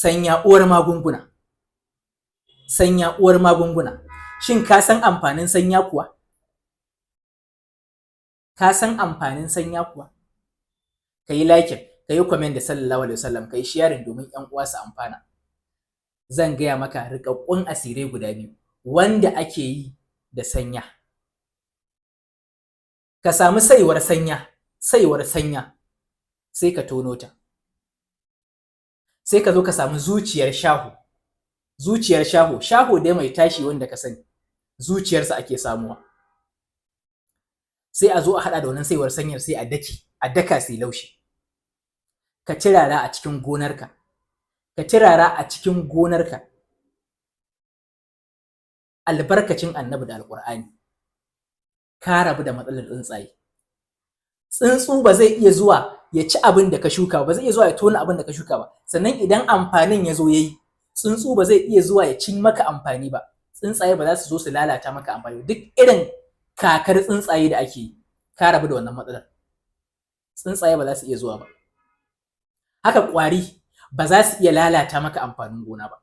Sanya uwar magunguna. Sanya uwar magunguna. Shin ka san amfanin sanya kuwa? Ka san amfanin sanya kuwa? Ka yi liking, ka yi comment da sallallahu alaihi wasallam, ka yi sharing domin ‘yan uwa su amfana. Zan gaya maka riƙaƙƙun asirai guda biyu wanda ake yi da sanya. Ka samu saiwar sanya, saiwar sanya, sai ka tono ta. Sai ka zo ka samu zuciyar shaho, zuciyar shaho, shaho dai mai tashi wanda ka sani, zuciyarsa ake samuwa. Sai a zo a haɗa da wannan saiwar sanyar, sai a dake, a daka su yi laushi. Ka turara a cikin gonarka, ka turara a cikin gonarka. Albarkacin Annabi da Alƙur'ani, ka rabu da matsalar tsuntsaye. Tsuntsu ba zai iya zuwa ya ci abin da ka shuka ba, zai iya zuwa ya tona abin da ka shuka ba. Sannan idan amfanin ya zo ya yi, tsuntsu ba zai iya zuwa ya cin maka amfani ba. Tsuntsaye ba za su zo su lalata maka amfani ba. Duk irin kakar tsuntsaye da ake yi, ka rabu da wannan matsalar. Tsuntsaye ba za su iya zuwa ba. Haka ƙwari ba za su iya lalata maka amfanin gona ba.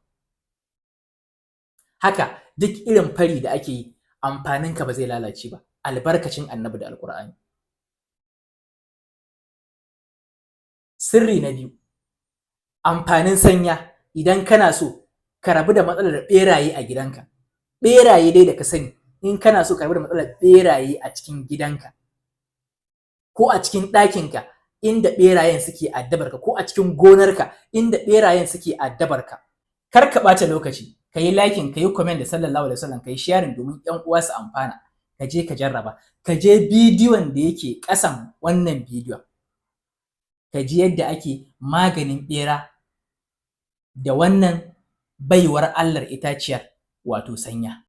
Haka duk irin fari da ake yi, amfaninka ba zai lalace ba. Albarkacin Annabi da Alƙur'ani. Sirri na biyu, amfanin sanya idan kana so ka rabu da matsalar ɓeraye a gidanka. Ɓeraye dai da ka sani, in kana so ka rabu da matsalar ɓeraye a cikin gidanka ko a cikin ɗakinka inda ɓerayen suke addabarka, ko a cikin gonarka inda ɓerayen suke addabarka. Kar ka ɓata lokaci, ka yi liking, ka yi comment da sallallahu alaihi wasallam, ka yi sharing domin ‘yan uwa su amfana. Ka je ka jarraba, ka je bidiyon da yake ƙasan wannan bidiyon, ka ji yadda ake maganin ɓera da wannan baiwar Allahn itaciyar, wato sanya.